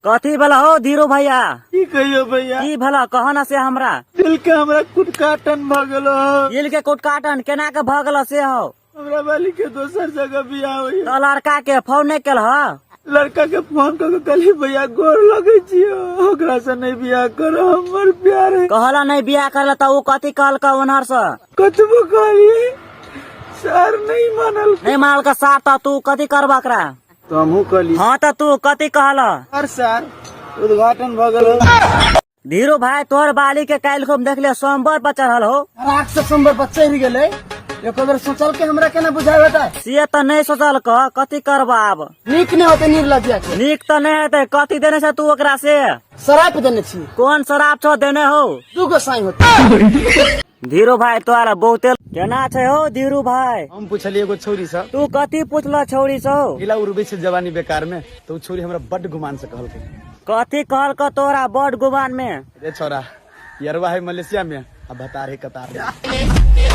कथी भेल हो धीरू भैया? की कहियो भैया? की भेल कह न से हमरा। दिल के हमरा कुटकाटन भ गेलो। दिल के कुटकाटन केना के भ गेलो से हो? हमरा वाली के दोसर जगह बियाह होई। तो लड़का के फोन नहीं केल ह? लड़का के फोन कर के कहली भैया गोर लगे छियो, ओकरा से नहीं बियाह करो, हमर प्यार है। कहला नहीं बियाह करला त ऊ कथी कहलक ओनहर से? कतबो कहलिए सर नहीं मानल। नहीं मानल का सार त तू कथी करबा एकरा? तो हमहू कहली। हाँ त तू कथी कहला? सर सर उद्घाटन भ गेल। धीरू भाई तोहर बाली के काल्हि खूब देखलियो सोमवार पर चढ़ल हो। राख से सोमवार पर चढ़ गेलै, एको बेर सोचल के हमरा केना बुझाय होतै? से त नहीं सोचल क, कथी करबा आब? नीक नहीं होतै निर्लज्जा के। नीक त नहीं हेतै, कथी देने छै तू ओकरा से? शराब देने छी। कोन शराब छौ देने हो? दू गो साई होतै। धीरू भाई तोरा बहुते केना छै हो धीरू भाई? हम पूछलिए एगो छौरी से। तू कथी पूछल छौरी से? इला उड़बै छै जवानी बेकार में, तो उ छौरी हमरा बड गुमान से कहलकै। कथी कहलक तोरा बड गुमान में? रे छौरा, यरवा है मलेशिया में आ भतार है कतार में।